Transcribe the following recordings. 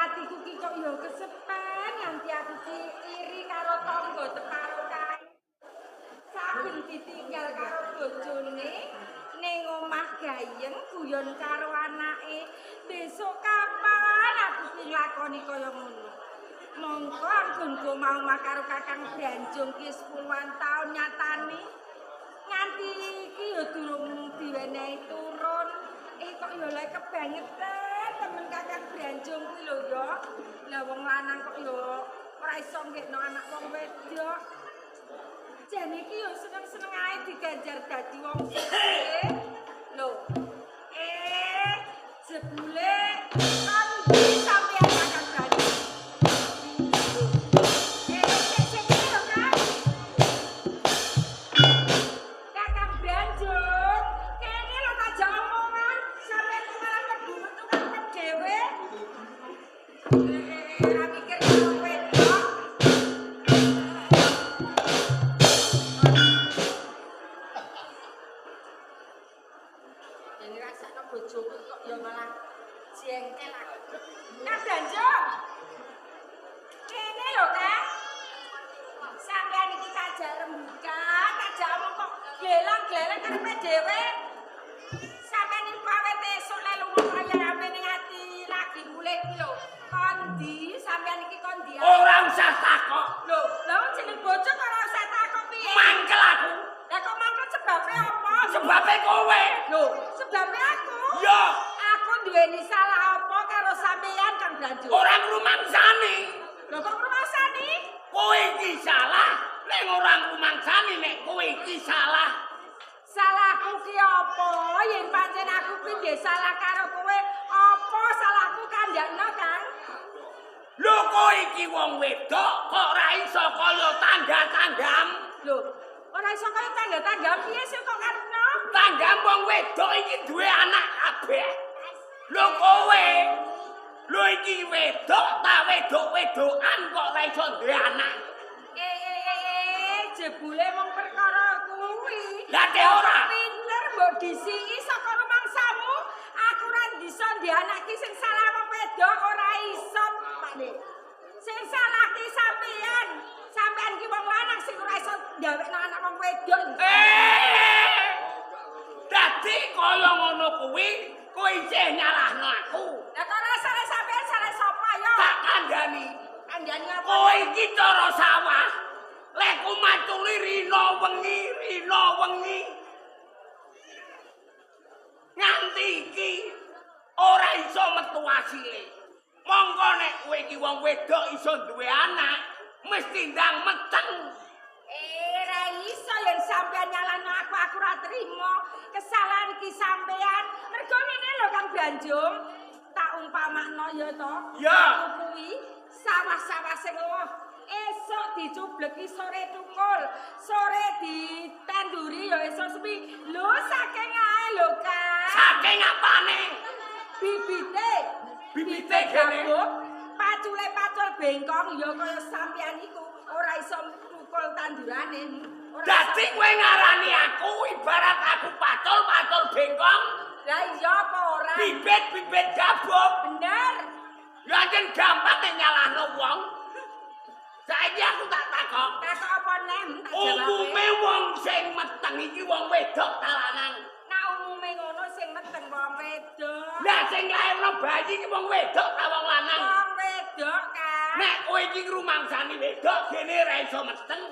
Atiku ki kok ya kesepen nganti aku ki iri karo tangga teparo kae. Saben ditinggal karo bojone ning omah gayeng guyon karo anake. Besok kapan aku ki nglakoni kaya ngono? Mongko anggonku omah karo Kakang Branjung ki 10-an taun nyatane. Nganti iki ya durung diwenehi turun. Kok ya lek kebangetan temen Kakang Branjung kuwi lho ya. Lah wong lanang kok ya ora iso nggekno anak wong wedok. Jane iki ya seneng-seneng ae diganjar dadi wong sugih. Lho. Jebule kon sampeyan Kakang Branjung. Sik sik lho, Kang. Kakang Branjung, kene lho tak jak omongan, sampeyan kok malah mlebu metu karep dhewe. Ora mikir wong wedok. Yen ngrasakno bojoku kok ya malah jengkel aku. Kang Branjung. Kene lho, Kang. Sampeyan iki tak jak rembukan, tak jak omong kok glelang-gleleng karepe dhewe. Sampeyan iki pawet esuk lek lunga kaya rame ning ati lagi mulih iki lho. Kondi sampeyan iki kondi. Ora usah takok. Lho, lha wong jeneng bojo kok ora usah takok piye? Mangkel aku. Lah kok mangkel sebabe apa? Sebabe kowe. Lho, sebabe aku? Ya. Aku duweni salah apa karo sampeyan Kang Branjung? Ora ngrumangsani. Lho kok ngrumangsani? Kowe iki salah, nek ora ngrumangsani nek kowe iki salah. Salahku ki apa? Yen pancen aku ki ndek salah karo kowe, apa salahku kandhakno, Kang? Lho kowe iki wong wedok kok ora iso kaya tangga-tanggam. Lho, ora iso kaya tangga-tanggam piye sih kok karepno? Tanggam wong wedok iki duwe anak kabeh. Lho kowe, lho iki wedok ta wedok-wedokan kok ora iso duwe anak. Jebule mung perkara kuwi. Lah te ora. Pinter mbok disiki saka rumangsamu, aku ora iso ndek anak ki sing salah wong wedok ora iso, Pak Dik. Sing salah ki sampean. Sampean ki wong lanang sing ora iso ndawekno anak wong wedok. Dadi kaya ngono kuwi, kowe isih nyalahno aku. Lah kok ora salah sampean salah sapa ya? Tak kandhani. Kandhani apa? Kowe iki cara sawah. Lek ku maculi rina wengi, rina wengi. Nganti iki ora iso metu asile. Monggo nek kowe iki wong wedok iso duwe anak, mesti ndang meteng. Ora iso yen sampean nyalahno aku, aku ora trimo. Kesalahan iki sampean. Mergo ngene lho Kang Branjung, tak umpamakno ya to. Ya. Aku kuwi sawah-sawah sing loh esuk dicubleki sore tukul, sore ditanduri ya esuk sepi. Lho saking ae lho Kang. Saking apane? Bibite. Bibite gene. Pacule pacul bengkong ya kaya sampean iku ora iso tukul tandurane. Dadi kowe ngarani aku ibarat aku pacul-pacul bengkong. Lah iya apa ora? Bibit-bibit gabuk. Bener. Ya anjen gampang nek nyalahno wong. Saiki aku tak takok. Takok apa neh? Tak jawab. Umume wong sing meteng iki wong wedok ta lanang? Nah umume ngono sing meteng wong wedok. Lah sing lairno bayi iki wong wedok ta wong lanang? Wong wedok, Kang. Nek kowe iki ngrumangsani wedok dene ora iso meteng,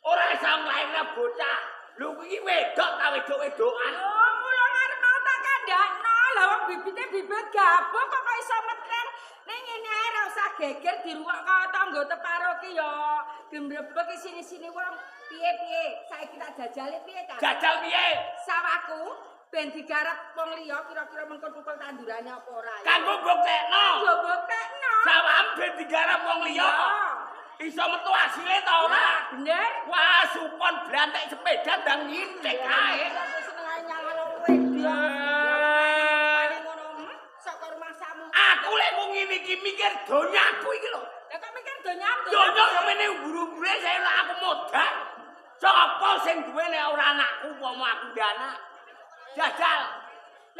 ora iso nglairno bocah. Lho iki wedok ta wedok-wedokan? Lho mula arep mau tak kandhakno. Lah wong bibite bibit gabung kok kok iso meteng. Ning ngene ae ora usah geger diruwak kaya tangga teparo ki ya. Gembrebek sini-sini wong. Piye-piye? Saiki tak jajale piye, Kang? Jajal piye? Sawahku ben digarap wong liya kira-kira mengko tukul tandurane apa ora. Kanggo mbuktekno. Kanggo mbuktekno. Sawahmu ben digarap wong liya. Iso metu asile ta ora? Bener. Wah, supon blantek sepeda ndang ngintik kae. Aku seneng ae nyalano wedok. Paling ngono, saka rumahsamu. Aku lek mung ngene iki mikir donyaku iki lho. Lah kok mikir donyamu? Donya semene mburu-mbure saya lek aku modal. Sapa sing duwe nek ora anakku umpama aku ndek anak? Jajal.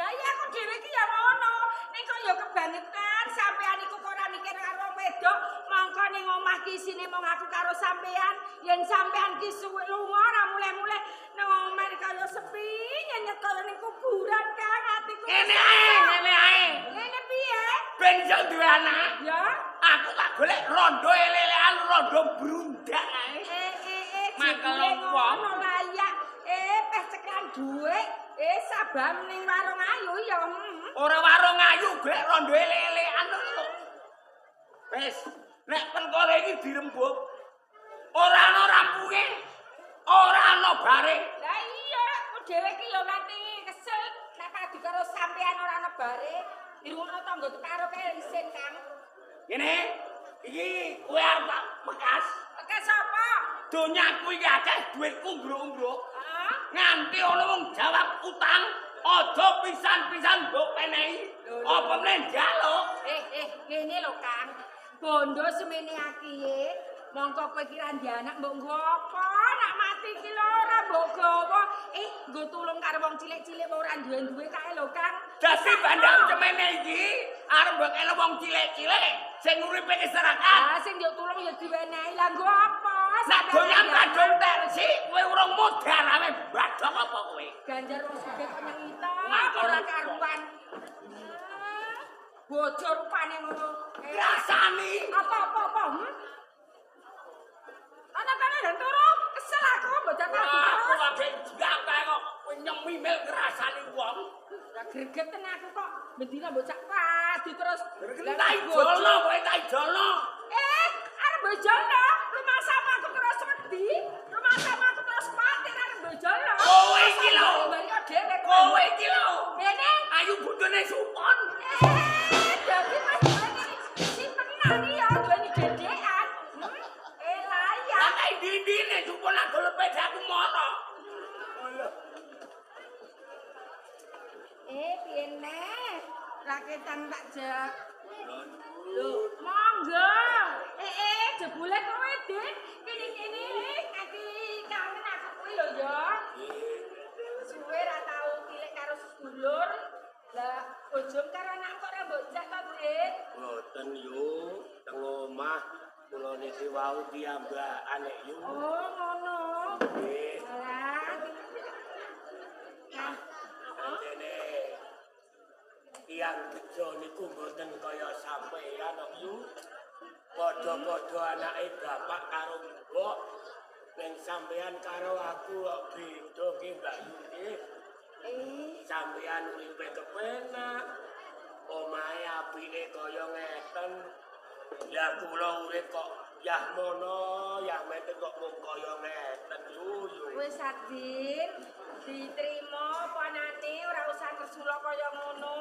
Lah iya aku dhewe iki ya ngono. Ning kok ya kebangetan. Kang, sampean iku kok ora mikir karo wong wedok, mongko ning omah ki isine mung aku karo sampean. Yen sampean ki suwe lunga ora muleh-muleh nang omah kaya sepi, nyenyet kaya ning kuburan, Kang, atiku. Ngene ae, ngene ae. Ngene piye? Ben iso duwe anak. Ya. Aku tak golek rondo elelean, rondo brundak ae. Mangkel wong layak. Peh cekran dhuwit. Sabam ning warung ayu ya. Ora warung ayu golek rondo elelean lho. Wis, nek perkara iki dirembug. Ora ana rampunge. Ora ana bare. Lah iya, aku dhewe iki ya nganti kesel nek padu karo sampean ora ana bare. Dirungokno tangga teparo kae isin, Kang. Ngene, iki kowe arep tak bekas. Bekas apa? Donyaku iki akeh dhuwitku mbruk-mbruk. Nganti ana wong jawab utang, aja pisan-pisan mbok penehi. Apa meneh njaluk? Ngene lho, Kang. Bondo semene akiye, mongko kowe iki ra ndek anak mbok nggo apa? Nak mati iki lho ora mbok gawa. Nggo tulung karo wong cilik-cilik ora duwe-duwe kae lho, Kang. Dadi bandang semene iki arep mbok kene wong cilik-cilik sing uripe keserakan. Lah sing yo tulung ya diwenehi. Lah nggo apa? Nek doyan kadung tersi kowe urung modar ame badhok apa kowe? Ganjar wong sugih kok nyengita ora karuan. Bojo rupane ngono. Rasani. Apa-apa? Ana kene dan turu, kesel aku bocah tadi terus. Aku lagi jam kae kok kowe nyemimil ngrasani wong. Lah gregeten aku kok bendina bocah padu terus. Tak ijolno kowe tak ijolno. Arep bojolno, rumah sama aku terus wedi, rumah sama aku terus kuwatir arep bojolno. Kowe iki lho. Kowe iki lho. Ngene, ayu bojone Supon. Dadi pas duweni simpenan iki ya duweni dedekan. Layak. Lah kae ndi-ndine Supon adol sepedaku moro. Piye neh? Raketan tak jak. Lho, monggo. Jebule kowe, Dik. Kene-kene nganti kangen aku kuwi lho ya. Suwe ra tau tilik karo sedulur. Lah, bojom karo anak kok ora mbok jak to, Dik? Mboten yo, teng omah kula niki wau piyambakan nek yo. Oh, ngono. Nggih. Lah. Dene tiyang bejo niku mboten kaya sampeyan kok yu. Padha-padha anake bapak karo mbok. Ning sampeyan karo aku kok beda ki Mbak Yu nggih. Sampeyan uripe kepenak. Omahe apike kaya ngeten. Lah kula urip kok yah mono, yah meten kok mung kaya ngeten yu. Wis Adin, diterima panane ora usah ngersula kaya ngono.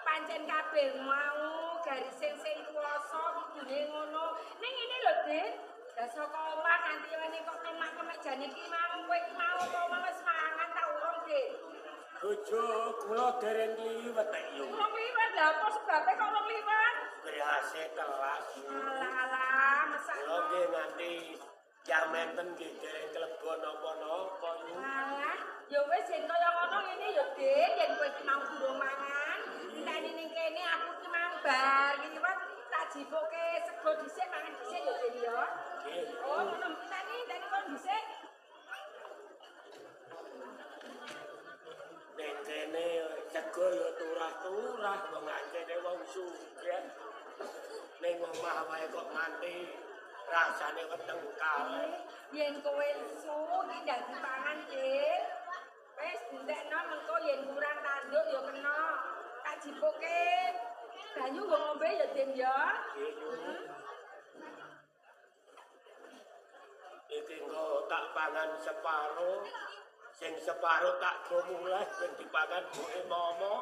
Pancen kabeh mau garis sing kuwasa kudune ngono. Ning ngene lho, Din. Lah saka omah nganti wene kok kemak-kemek jane iki mau kowe iki mau apa omah wis mangan ta urung, Din? Bojo kula dereng kliwet nek yo. Urung kliwet lha apa sebabe kok urung kliwet? Berase telas. Alah, mesakno. Kula nggih nganti ya menten nggih dereng klebon napa-napa yo. Alah, ya wis yen kaya ngono ngene ya, Din, yen kowe iki mau durung mangan, enteni ning kene aku iki mau bar kliwet tak jipuke sego dhisik mangan dhisik ya, Din ya. Nggih. Oh, ngono enteni, enteni kon dhisik. Ning kene sego ya turah-turah wong ancene wong sugih. Ning omah wae kok nganti rasane weteng kalih. Yen kowe lesu iki ndang dipangan, Din. Wis entekno mengko yen kurang tanduk ya kena. Tak jipuke banyu nggo ngombe ya, Din ya. Iki engko tak pangan separo. Sing separo tak go mulih ben dipangan buke momo.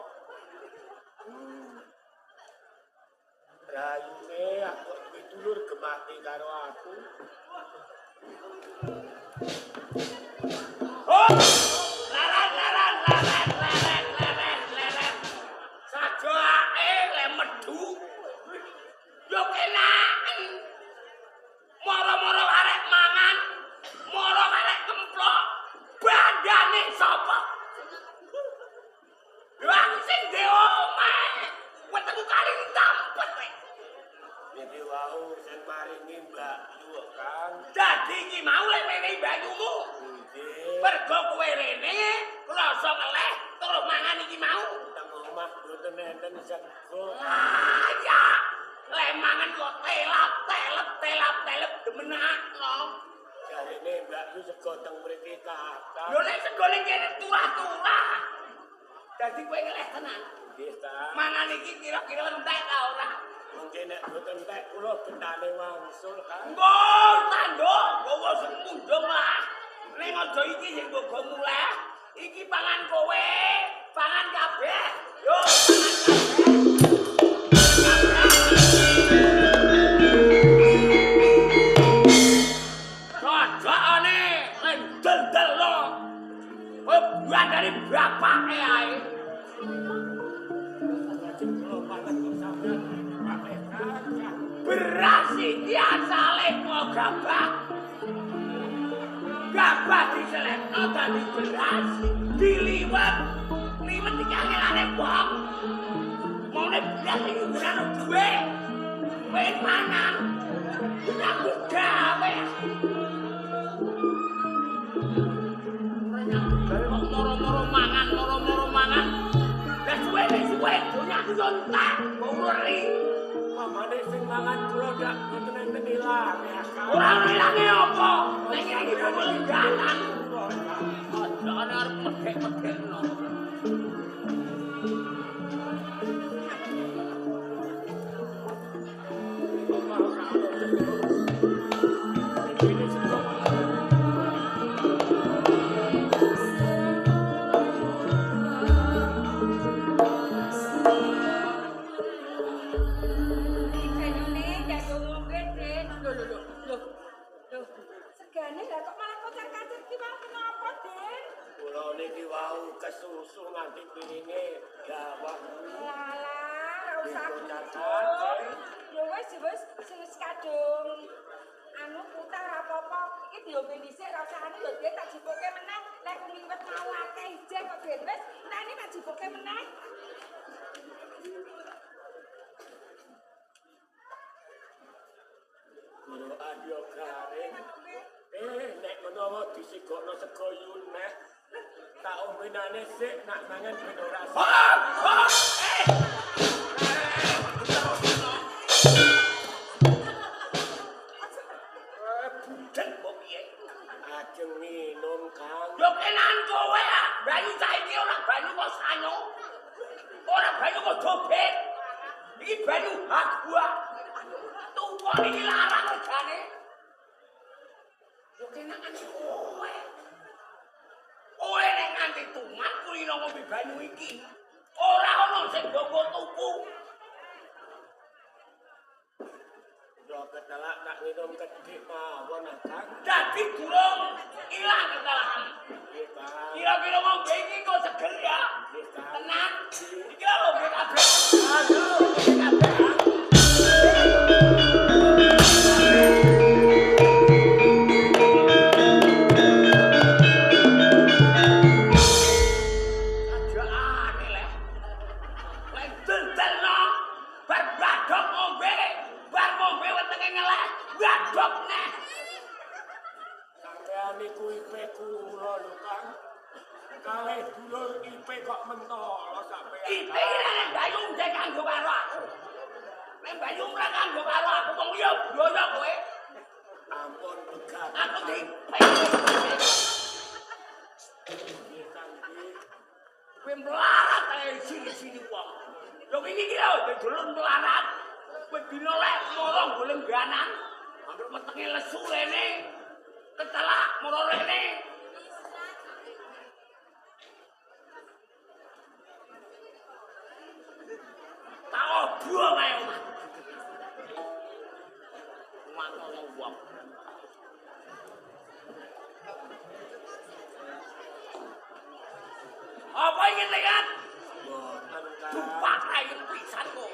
Rayune aku duwe dulur gemati karo aku. Oh! Laran laran laran laran laran laran. Sajoake le medhu. Yo kenaken. Moro-moro arek mangan, moro arek kemplok. Bandane sapa? Lho aku sing ndek omah. Wetengku kali Mari tampet kowe. Niki wau sing maringi Mbak Yu, Kang. Dadi iki mau lek menehi Mbakyumu. Nggih. Mergo kowe rene krasa ngeleh terus mangan iki mau. Teng omah mboten enten sego. Ah ya. Lek mangan kok telap telep telap telep demenakno. Jarene Mbak Yu sego teng mriki kathah. Lho lek sego ning kene turah-turah. Dadi kowe ngeleh tenan. Nggih, Kang. Mangan iki kira-kira entek ta ora? Mungkin nek mboten entek kula betane wangsul, Kang. Engko tanduk nggawa sing mundung lah. Ning aja iki sing mbok go muleh. Iki pangan kowe, pangan kabeh. Yo, pangan kabeh. Cocokane lendel-del lo. Kowe buat dari bapake ae. Beras iki asale kok gabah. Gabah diselekno dadi beras, diliwet. Liwet iki angelane wong. Maune beras iki gunane duwe. Kowe mangan. Nyambut gawe. Ora nyambut gawe kok moro-moro mangan, moro-moro mangan. Lah suwe suwe donyaku yo entek, mbok uri. Pamane sing mangan kula dak mboten enten ilange, Kang. Ora ono ilange apa? Nek iki bobol dalan. Aja ana arep medhek-medhekno. Banyune jago ngombe, Den. Lho lho lho. Lho. Lho. Segane lah kok malah kocar-kacir ki mau kenapa, Den? Kula niki wau kesusu nganti piringe gawah. Lalah, ora usah Kocar-kacir. Ya wis, wis sing wis kadung anu putih ora apa-apa. Iki diombe dhisik ora usah anu ya Den tak jipuke meneh. Lek ngliwet mau akeh ijeh kok Den wis, enteni tak jipuke meneh. Kula adya garing. Nek menawa disigokno sego yuneh, tak ombenane sik nak mangan ben ora. Hop, hop. Budek mbok piye? Ajeng minum, Kang. Yo kenan kowe ah, banyu saiki ora banyu kok sanyo. Ora banyu kok dobet. Iki banyu hak gua. Tuwa iki larang regane. Yo kenan kowe. Kowe nek nganti tumat kulino ngombe banyu iki. Ora ono sing mbok tuku. Kula ketelak tak minum kedhik mawon, Kang. Dadi durung ilang ketelakan. Nggih, Kang. Kira-kira ngombe iki kok seger ya? Nggih, Kang. Tenan. Iki lho ngombe kabeh. Aduh, ngombe kabeh. Ajaane leh. Lek deldelno bar badhok ngombe, bar ngombe wetenge ngeleh, badhok neh. Sampeyan niku IP kula lho, Kang. Kalih dulur IP kok mentolo sampeyan. IP iki nek Bayu ndek kanggo karo aku. Nek Bayu ora kanggo karo aku wong liya bloyo kowe. Ampun pegat. Aku di IP. Nggih, Kang. Nggih. Kowe melarat ae sini-sini wong. Lho iki iki lho dulur melarat. Kowe dina lek moro goleng ganan. Hampir wetenge lesu rene. Ketelak moro rene. Tak obong ae omah. Omah ngono wong. Apa iki tekan? Mboten, Kang. Dupak ae pisan kok.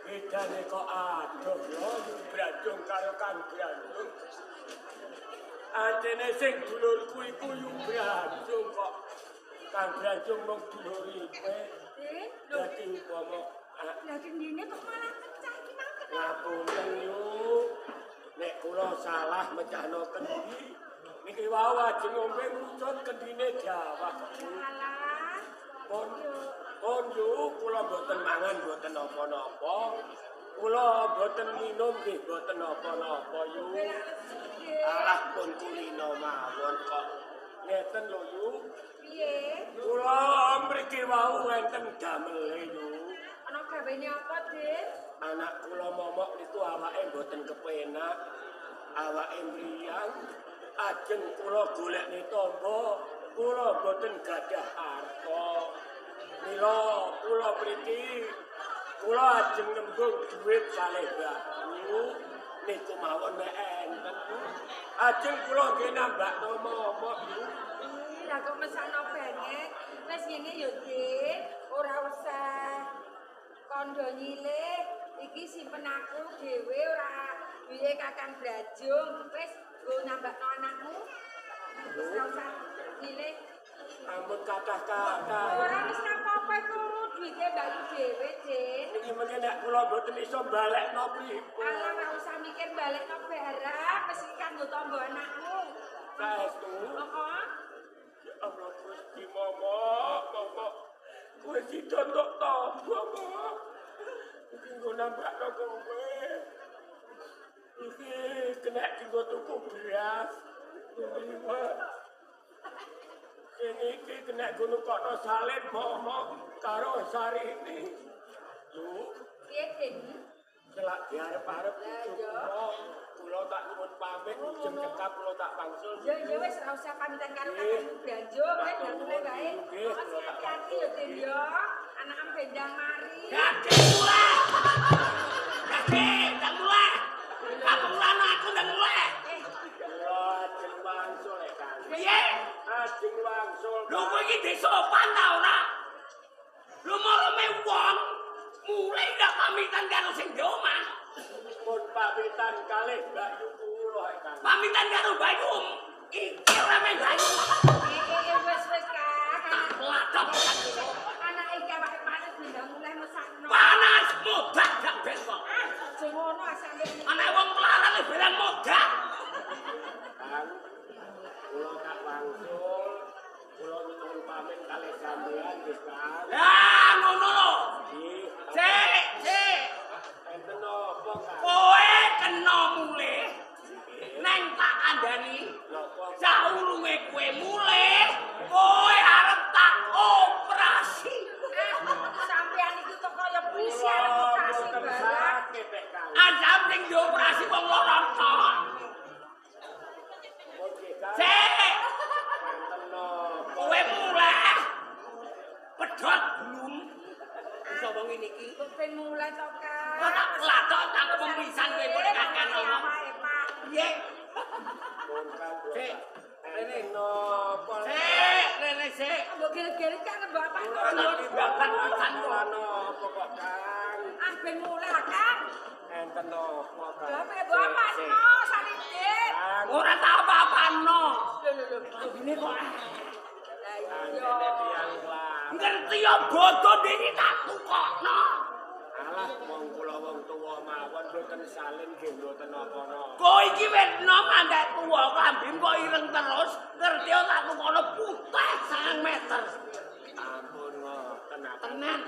Bedane kok adoh lho Brandung karo Kang Brandung. Antene sing dulurku iku Yu Branjung kok. Kang Branjung mung duluripe. Lho, Dadi upama lah kendine kok malah pecah iki mau kenapa? ngapunten yu. Nek kula salah mecahno kendi, niki wau ajeng ngombe ngrucut kendine jawah. Alah. Pun pun yu kula mboten mangan mboten napa-napa. Kula mboten minum nggih mboten napa-napa yu. Alah pun kulino mawon kok. Ngeten lho yu. Piye? Kula mriki wau enten damele yu. Ana gawene apa, Dik? Anak kula momok niku awake mboten kepenak. Awake mriyang. Ajeng kula golekne tamba, kula mboten gadah arta. Mila kula mriki kula ajeng nembung dhuwit kalih Mbakyu. Niku mawon nek enten. Ajeng kula nggih nambakno momok yu. Lah kok mesakno banget. Wis ngene yo, Dik. Ora usah kondo nyilih. Iki simpen aku dhewe ora duwe Kakang Brajung. Wis nggo nambakno anakmu. Wis ora usah nyilih. Ampun kathah-kathah. Ora wis apa-apa iku duwite Mbakyu dhewe, Dik. Niki meneh nek kula mboten iso balekno pripun. Alah ora usah mikir balekno barang, wis iki kanggo tamba anakmu. Saestu. Heeh. Ya Allah Gusti momok, momok. Kowe sida entuk tamba, Mok. Iki nggo nambakno kowe. Iki kena nggo tuku beras. Liwat. Ini iki kena nggo nukokno salin momok karo Sarine. Lho, Piye, Dik? selak diarep-arep Lah, bojo iya. kula. Kula tak nyuwun pamit, ujung cekap kula tak wangsul. Ya ya wis ora usah pamitan karo Nggih. Kakang Branjung, wis Matur ndang nuwun, wae. nggih, Awas kula tak hati-hati ya, Din ya. Anakem bendang mari. Gage mulai. Gage, ndang mulai. Kapuran aku ndang mulai. Eh, Kula ajeng wangsul e, Kang. Piye? Ajeng wangsul. Lho kowe iki disopan ta ora? Lho marame wong mulai ndak pamitan karo sing di omah. Pun pamitan kalih Mbak Yu kula e, Kang. Pamitan karo Bayu. Iki ora men Bayu. eh wis wis Kang. Latok Anak iki awake panas bendang mulai mesakno. panas modak gak ben kok. Ah, aja ngono asale. Ana wong melarat barang modak. Kang, kula tak wangsul. Kula nyuwun pamit kalih sampeyan nggih, Kang. Lah ngono lho. Nggih. Sik, sik. Enten napa, Kang? Kowe kena mulih. Neng tak kandhani. Napa? Saurunge kowe mulih, kowe arep tak operasi. Ah, sampean iki kok kaya polisi arep Kula operasi mboten barang. sakit, eh, Kang. Azam sing dioperasi wong loro tok. Pun nggih, Kang. Sik, Enten napa? kowe mulih. Pedhot belum. Iso wong ngene iki. Kok ben mulai to, Kang. Kok tak latok tak pisan kowe kok kakean ngomong. Awake, Pak. Piye? Pun Kang. Sik, Rene napa? Sik, rene sik. Mbok gere-gere kan mbok apa Kula Kok babat pisan kula napa kok, Kang? Ah ben mulai lah, Kang. Enten napa, Kang? Lah mbok apa no Saridin. Kang, Ora tak apa-apano. Lho lho lho. Lambene kok Lah antene iya. tiyang kelam. ngerti ya bodo dhewe tak tukokno. Alah, wong kula wong tuwa mawon mboten salin nggih mboten napa-napa. Kowe iki wis enom andak tuwa klambim kok ireng terus, ngerti ya tak tukokno putih 1 meter. Ampun ngoten. Tenan.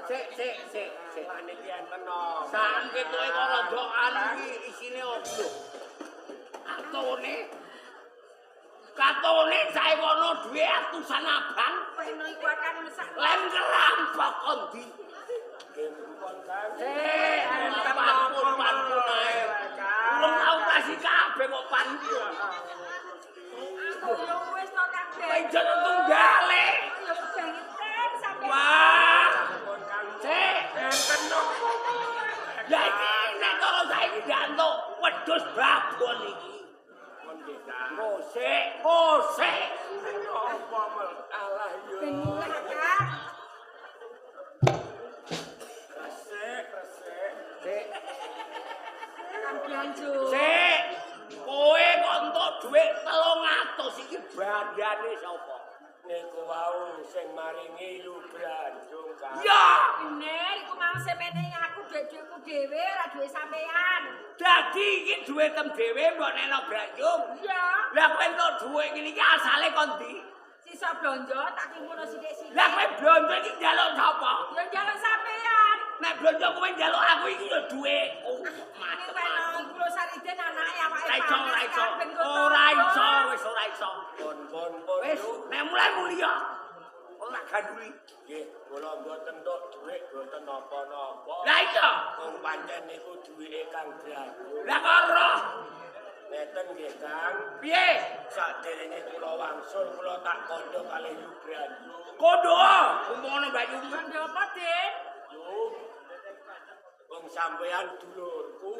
Sik, sik, sik, sik. Lah niki enten napa? Sak ketoke kok rondokan iki isine opo? Katone. Katone sae wono duwe atusan abang, Peno iku akan mesakno. lem kerampok kondi. Nggih pun Kang. Sik, Enten pampun napa pampun ae. Kang? Urung tau operasi kabeh kok pampun. Aku yo wis to Kang. Kowe jeneng tunggale. Yo kebangetan sampe. Wah, Pun Kang. sik. Enten napa? Lah iki nek cara saiki ndak entuk wedhus babon iki. Pun nggih, Kang. Kosek, kosek. Napa mel? Alah yo. Ben mulai Kang. Resik, resik. Sik, Kang Branjung. sik. Kowe kok entuk dhuwit 3 wau sing maringi Yu Branjung Kang. Iya, bener iku mau semene aku dhuwit-dhuwitku dhewe ora dhuwit sampean. Dadi iki dhuwitem dhewe mbok neno Branjung. Iya. Lah kowe entuk dhuwit ngene iki asale ko ndi? Sisa blonjo tak klungkono sithik-sithik. Lah kowe blonjo iki njaluk sapa? Ya njaluk sampean. Nek blonjo kowe njaluk aku iki ya dhuwitku. Mate iku lho Sariden anake awake. Ora iso, ora iso. Ora iso, wis ora iso. Pon-pon wis, nek mulai mulia. Ora ganduli. Nggih, kula mboten entuk dhuwit mboten napa-napa. Lah iya, wong pancen niku dhuwite Kang Branjung. Lah kok roh? Ngeten nggih, Kang. Piye? Saderenge kula wangsul kula tak kandha kalih Yu Branjung. Kandha? Umpamane Mbak Yu. Kandha apa, Den? Yu. Wong sampean dulurku.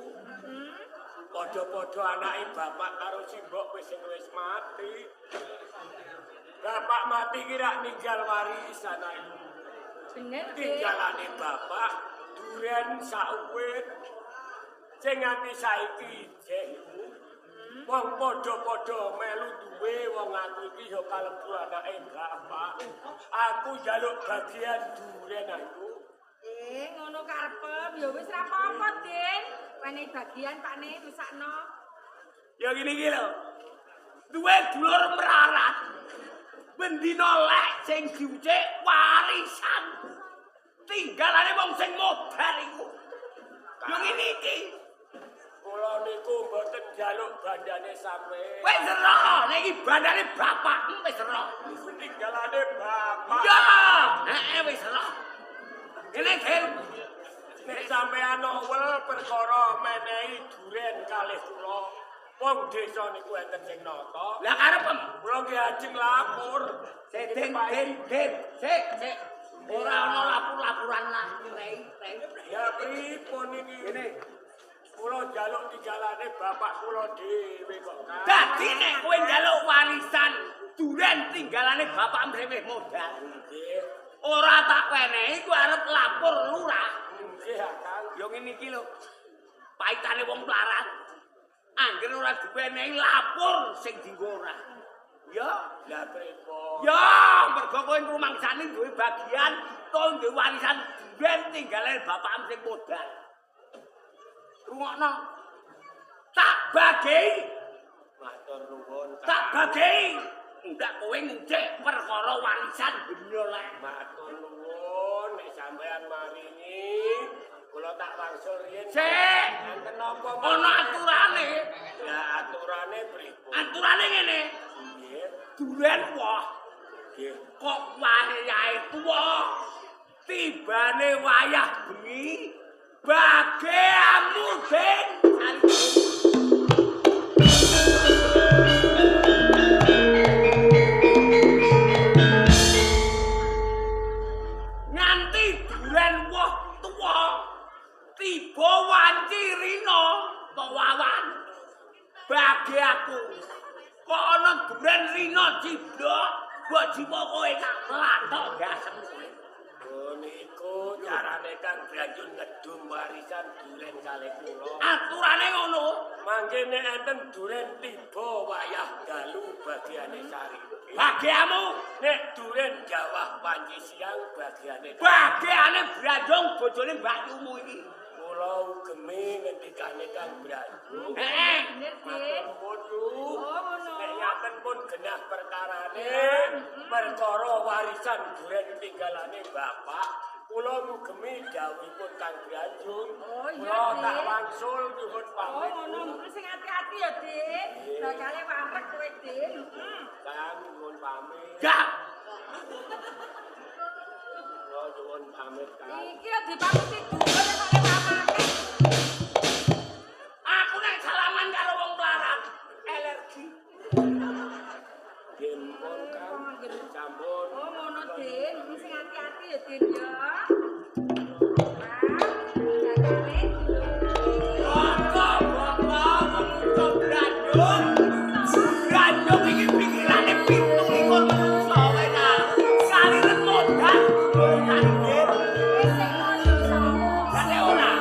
Padha-padha anake bapak karo simbok wis sing wis mati. Bapak mati ki rak ninggal warisan ae. Bener, Den. Tinggalane bapak duren sak wit. Sing nganti saiki isih. Wong padha-padha melu duwe wong aku iki ya kalebu anake bapak. Aku njaluk bagian duren aku. Ngono karepem ya wis ra apa-apa, Den. Wenehi bagian pakne rusakno. Ya ngene iki lho. Duwe dulur merarat. Bendina lek sing diucik warisan. Tinggalane wong sing modal iku. Ya ngene iki. Kula niku mboten njaluk bandane sampeyan. Wis ero, nek iki bandane bapakmu wis ero. Iku tinggalane bapak. Ya, heeh wis ero. Ngene, Den. Nek sampeyan nowel perkara menehi duren kalih kula, wong desa niku enten sing nata. Lah karepem kula nggih ajeng lapor. Sik, Den, Den, Den. Sik, sik. Ora ana lapor-laporan lah, rei, rei. Ya pripun iki? Ngene. Kula njaluk tinggalane bapak kula dhewe kok, Kang. Dadi nek kowe njaluk warisan duren tinggalane bapakmu sing wis modal. Nggih. Ora tak wenehi kowe arep lapor lurah. Nggih, Kang. Ya ngene iki lho. Paitane wong mlarat. Angger ora diwenehi lapor sing dienggo ora. Ya, lah pripun? Ya, mergo kowe ngrumangsani duwe bagian to duwe warisan duren tinggalane bapakmu sing modal. Rungokno. Tak bagi. Matur nuwun. Tak bagi. Ndak kowe ngucek perkara warisan bener lek. Matur nuwun nek sampean maringi kula tak wangsul riyin. Sik. Enten napa? Ana aturane. Ya aturane pripun? Aturane ngene. Nggih. Duren woh. Nggih. Kok wayahe tuwa. Tibane wayah bengi. Bageanmu, Den. Nganti duren woh tuwa. Tiba wanci rina to wawan. Bagi aku. Kok ana duren rina ciblok, mbok jiwa kowe tak mlathok gasem kowe. Oh niku carane Kang Branjung ngedum warisan duren kalih kula. Aturane ngono. Mangke nek enten duren tiba wayah dalu bagiane Sari. Bagiamu nek duren jawah wanci siang bagiane bagiane Branjung bojone mbakyumu iki. Kula ugemi ngendikane Kang Branjung. Heeh. Bener, Den. Matur nuwun. Oh, ngono. Nek ngaten pun genah perkarane, perkara warisan duren tinggalane bapak, kula ngugemi dawuhipun Kang Branjung. Oh, iya, Kula tak Dik. wangsul nyuwun Oh, pamit. ngono. Sing ati-ati ya, Dik. Bakale wareg kowe, Dik. Kang nyuwun pamit. Gak. Kula nyuwun pamit, Kang. Iki lho dipamiti dulur nek kok pamake. Aku nek salaman karo wong mlarat alergi. Nggih, pun Kang. Sampun. Oh, ngono, Din. Sing ati-ati ya, Din ya. Bakale dulur. Boko, boko, wong Branjung. Branjung iki pikirane 27 menungso wae ta. Kaliren modal urusan Den. Sing menungso. Lah nek ora,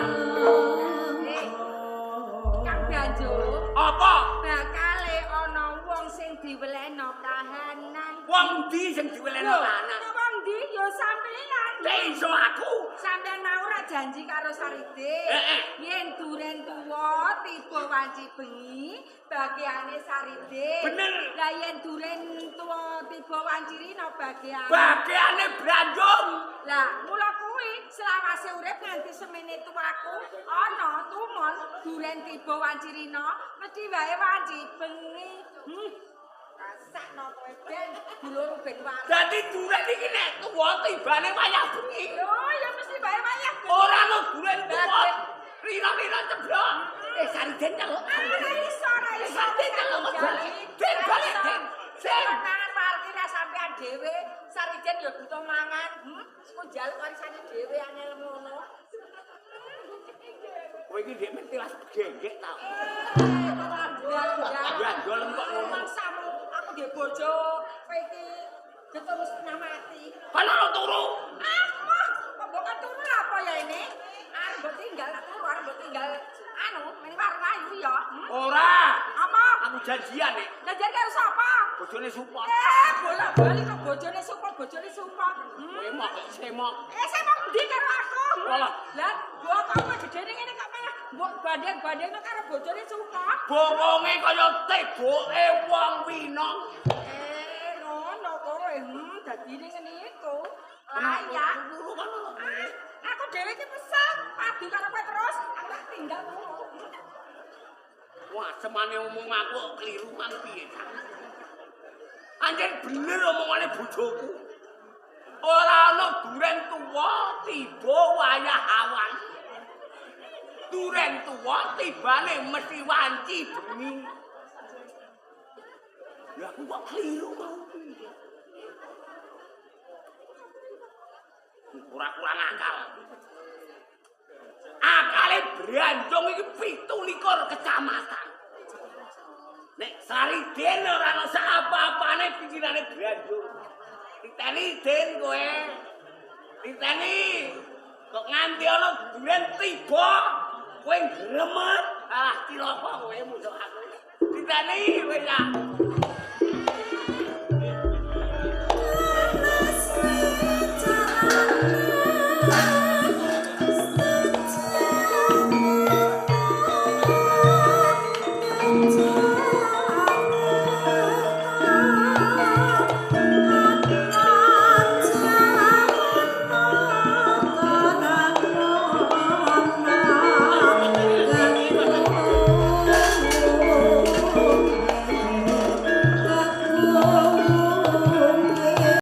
Kang Branjung, apa? bakale ana wong sing diwelehno kahanan. Wong ndi sing diwelehno lanang. Nek wong ndi ya sampean. Nek iso aku. Sampean mau ora janji karo Saride. Yen duren tuwa tiba wanci bengi bagiane Saride. Bener. Lah yen duren tuwa tiba wanci rina bagiane. Bagiane Branjung. Lah mula kuwi selawase urip nganti semene tuaku ana tumon duren tiba wanci rina mesti wae wanci bengi. Rasakno kowe ben dulur ben waras. Dadi duren iki nek tuwa tibane wayah bengi. Lho ya mesti wae wayah bengi. Ora ono duren tuwa. Rina-rina ceblok. Sariden celuk. Ora iso, ora iso. Sariden celuk. Den balik den. Sen mangan wargi ra sampean dhewe. Sariden ya butuh mangan. Ku njaluk warisane dhewe angel ngono. Kowe iki ndek men tilas genggek ta. Gandol kok ngono. Mangsamu aku ndek bojo, kowe iki getun setengah mati. Kan ora turu. Ah, mah, kok mbok turu apa ya ini? Arep mbok tinggal turu, arep mbok tinggal anu ning warung ayu ya. Ora. Apa? Aku janjian nek. Janjian karo sapa? Bojone Supot. Bolak-balik kok bojone Supot, bojone Supot. Kowe mok semok. Semok ndi karo aku? Walah. Lah, bokongmu gedene ngene kok malah mbok banding-bandingno karo bojone Supot. Bokonge kaya teboke wong winong. Ngono kowe. Dadine ngene iku. Layak. Aku dhewe iki pesen padu karo kowe terus, aku tak tinggal turu. Wah, semane omong aku kok kliru mang piye ta? Anjen bener omongane bojoku. Ora ana duren tuwa tiba wayah awan. Duren tuwa tibane mesti wanci bengi. Ya aku kok kliru mau piye? Kurang-kurang akal. Akale Branjung iki 27 kecamatan. Nek Sariden ora ana sak apa-apane pikirane Branjung. Titeni Den kowe. Titeni. Kok nganti ana duren tiba kowe gremet. Alah cilaka kowe musuh aku. Titeni kowe ya.